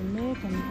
ti mek a ni.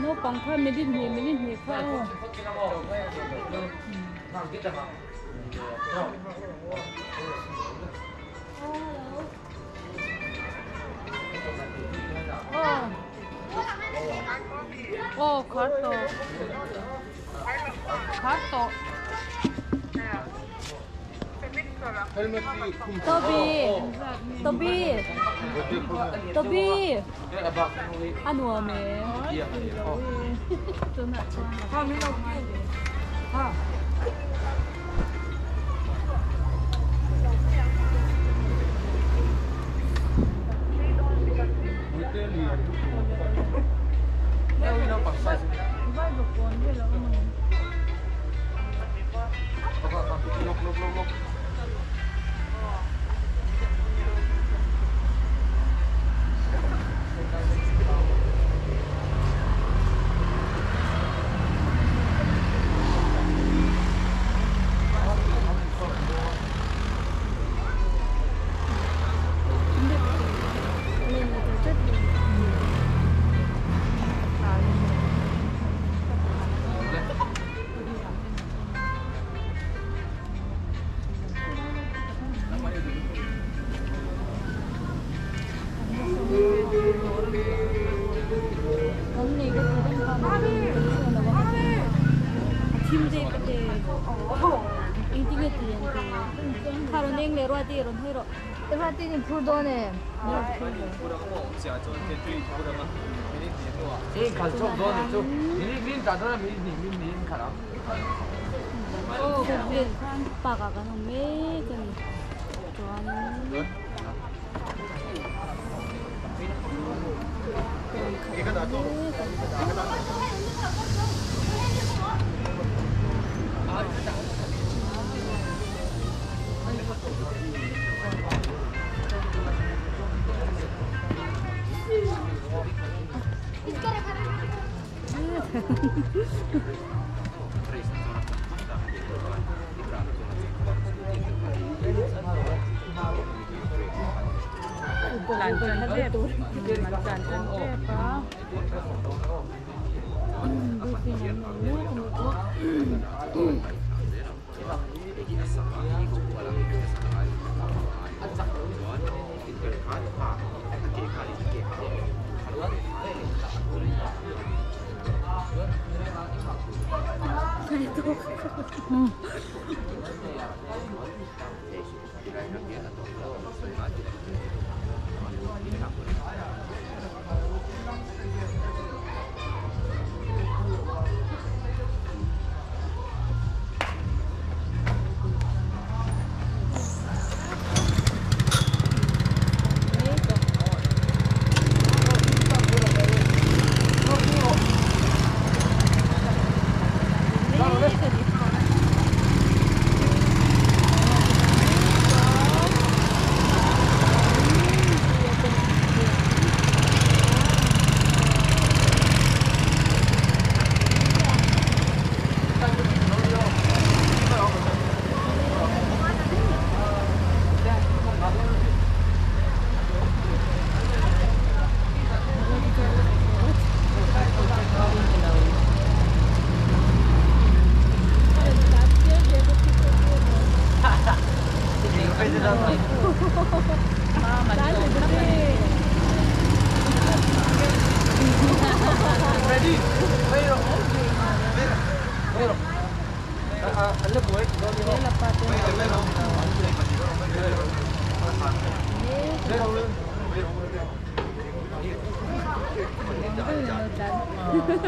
Naupang kha minute hnih minute hnih kha aw. Aw khar tawh khar tawh. Toby Toby Toby a nuam e. Park ah kan awm mek a ni chuanin khat mek a ni.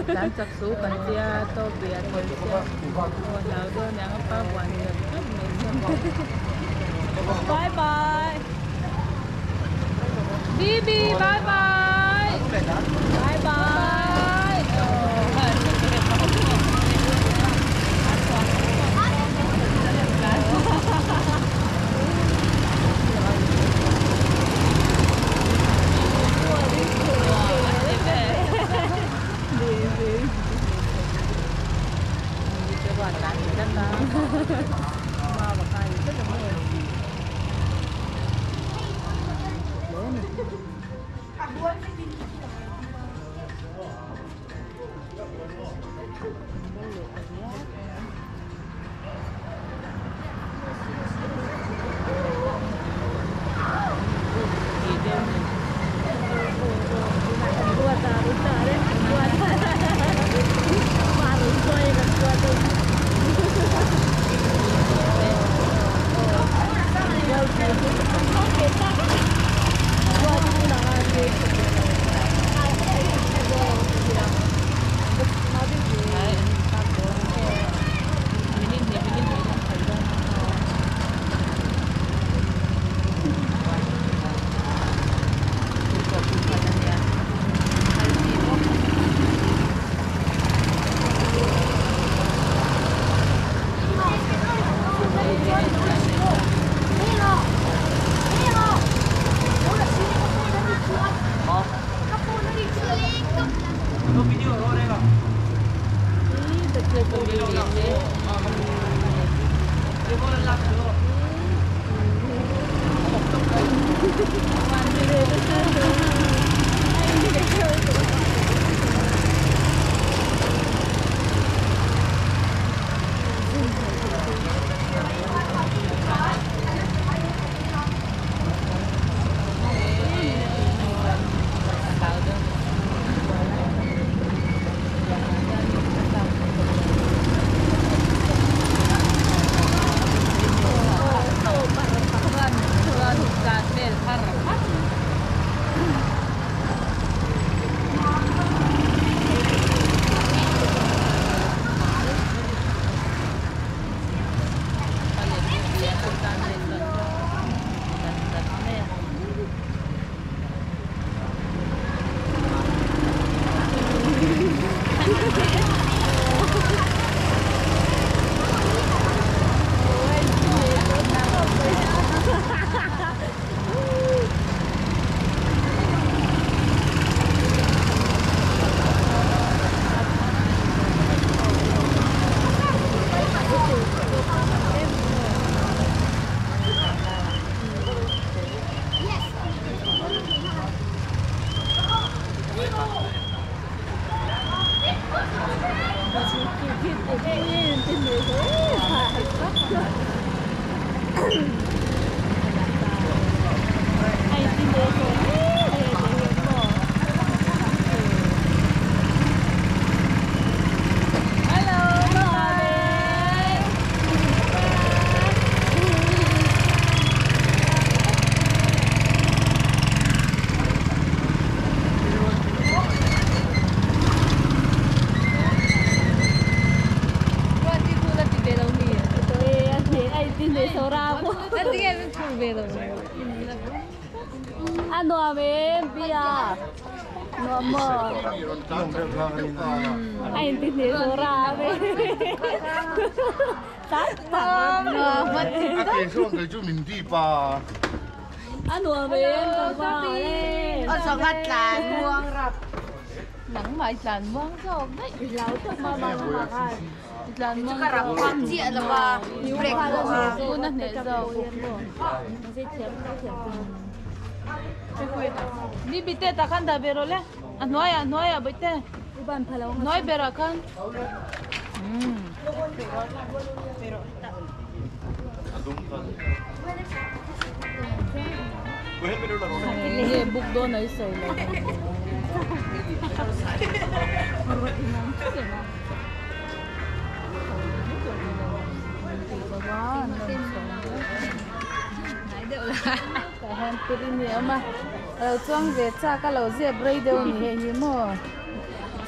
Tlan chak su kan tia Toby a tel sia aw hlau dawn aniang a pa buan chat chat mai sia. Bye bye. Bibi bye bye. Bye bye.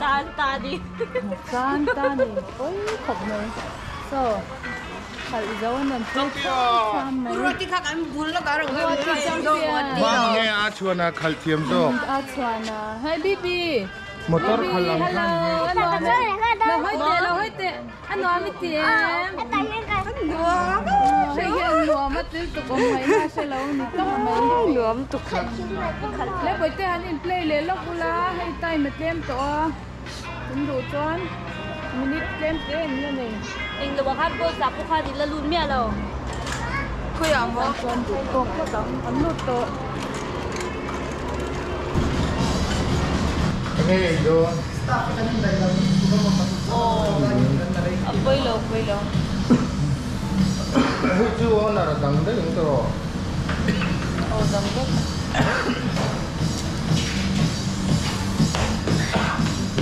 Tan ta ni. Tan ta ni pawi khawp mai. Saw khalh zo an rawn phei thlam thlam mai. Ruati kha kan bul lawk a rawn Ruati champion. Mami nge a chhuan a khalh thiam zawk. A chhuan a. Hei Bibi. Motor khalh ang khan Hello. A nuam e. Lo hawi teh lo hawi teh. A nuam i ti em? Nuam. Hei hi a nuam a tel tuk awm mai na hre lo ni tawp mai. Nuam tuk. Le bawihte han in play leh lawk ula hei time a tlem tawh a. Tum duh chuan minute tlem te in la nei. Eng lo ah khan ball tah pawh khan in la lut miah lo. Khawiah maw? Chuan duh tawk phawt ang an lut tawh. Enge ei dawn? A pawi lo pawi lo. Hei chu owner a dang daih ang tawh. Aw dang vek.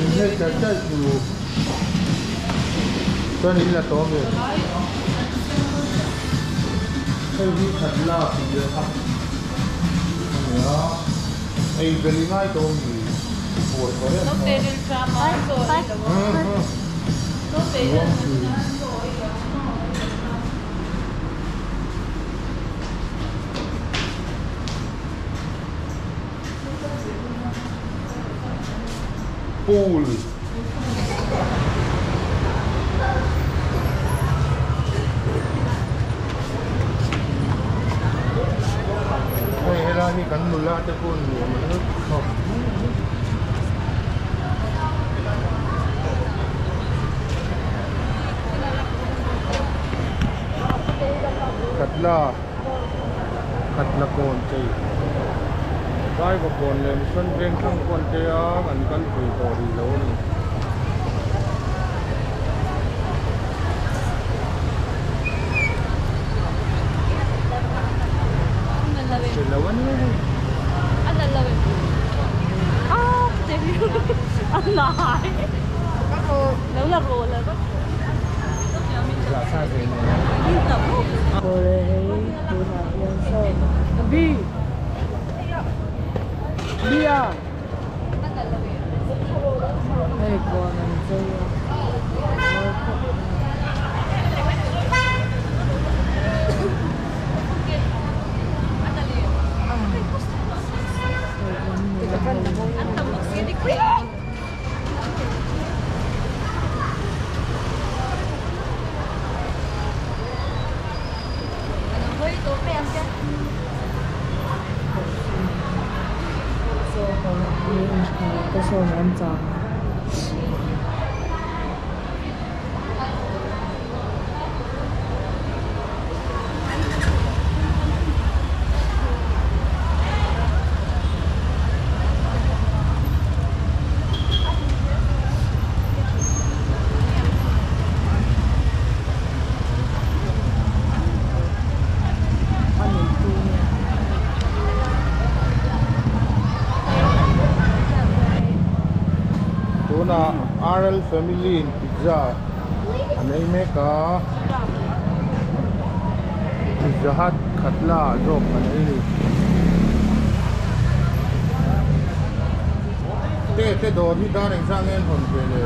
In hei char char chu chuan in la tawh ami? Hei hi khat lak tih a ania. Ei bel i ngai tawh ami? Buai tawh em kha. Pool. Hei helai hi kan nula te pawh nuam an lut khawp mai a. Khatla Khatla kawn chei Daiva kawn leh Mission veng thleng kawn te a an kal pui tawh rih lo a ni. Hre lo a nia hei. Awle hei tunah hian saw B B a hei kawn an chei a mawi khawp mai. Te sawn an chang a. A neitu nge. Tunah RL family in pizza an ei mek a, pizza hut khatla ah zawk an ei ni. Te te dawr hi dar engzah nge an hawn ve le?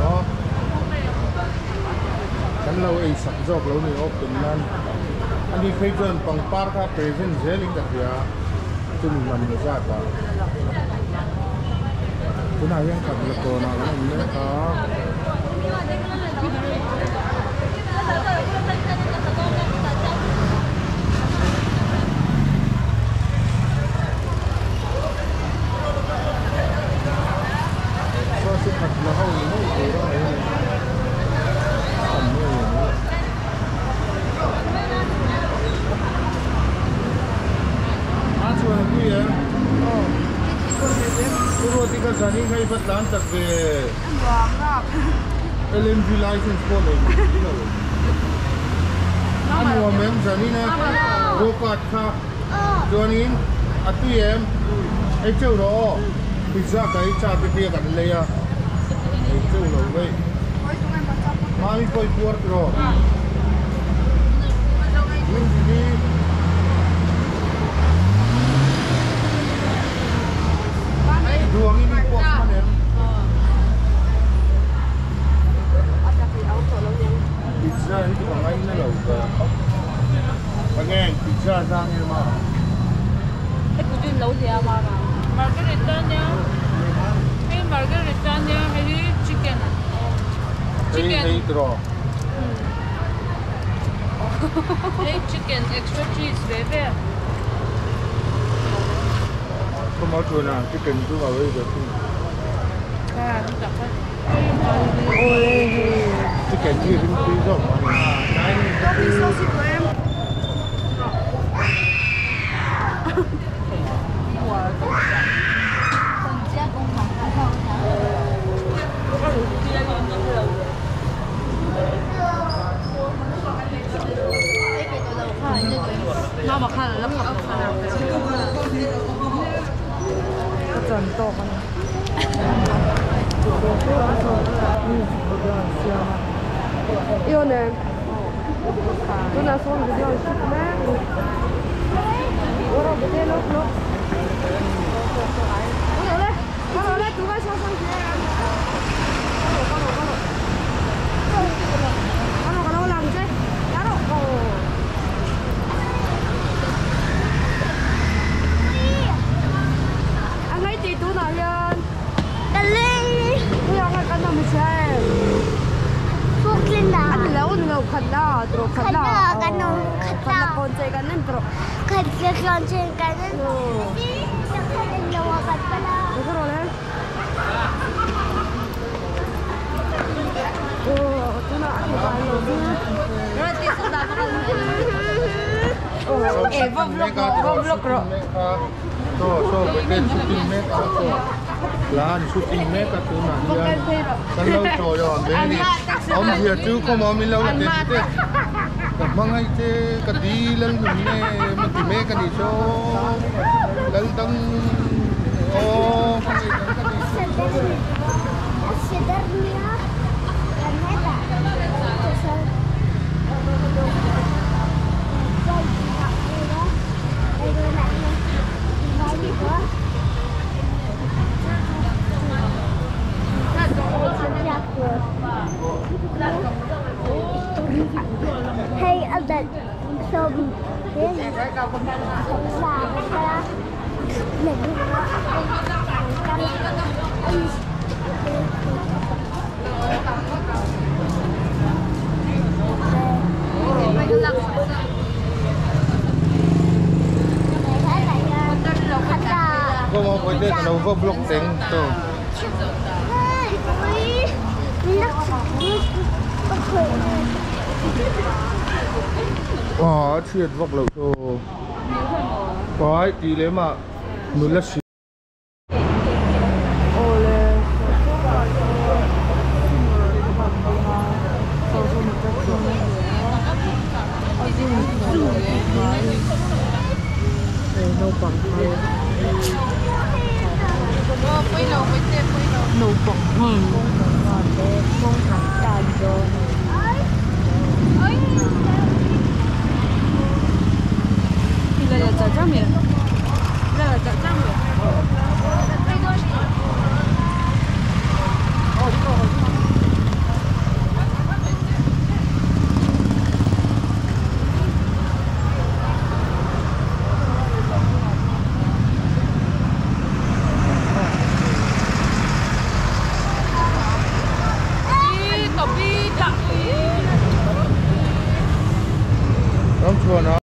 Aw kan lo ei sak zawk lo ni awk tum nan ani phei chuan pangpar kha present zel in ka hria chumi man zat ah tunah hian khat la tawn ah kan awm mek a. Saw chu khat la ho ni mai tur a hei ni tam nge ni ang a chuan a pui em Pu Ruati ka zanin kha i va tlan tak ve. LMV license pawh nei mai si lo. A nuam em zanin a go kart kha chuanin a tui em ei teuh rawh aw pizza ka ei chak te tia kan lei a ei teuh lo vei mami pawh i puar tiraw min hi duang. Again, pizza 上面嘛。哎，古俊楼底下妈妈。 Margarita niya. Hey, margarita niya. Hey, chicken. Chicken. Hey, draw. Hey, chicken extra cheese, baby. Không có chuồn à, chicken chú vào bây giờ. Chicken như thế tí rồi. Mama khan la khap ka chan tok ani 이거는 누나 손 그냥 쉽네. 뭐라 못해 너 너. 오늘 오늘 누가 셔서 그래. 가로 가로 올라오지? 가로. 안 갈지 또 나면. 그냥 간다 무시해. anh lâu lâu khẩn đó rồi khẩn đó khẩn là con chơi cái nên rồi khẩn cái con chơi cái nên rồi đấy Lan shooting mek a tu na hian kan lo chaw yo an ve ni awm zia chu khaw maw min lo la te te ka hmangai che ka di lal nun ne ma ti mek ani chaw lal dang aw hmangai dang ka ni Hey, that so Có một cái tên là vô block tiếng tôi. Wow, thiệt vọc lẩu đồ. Có tí lấy mà muốn là xí. No bằng hàng. Đúng chưa nó?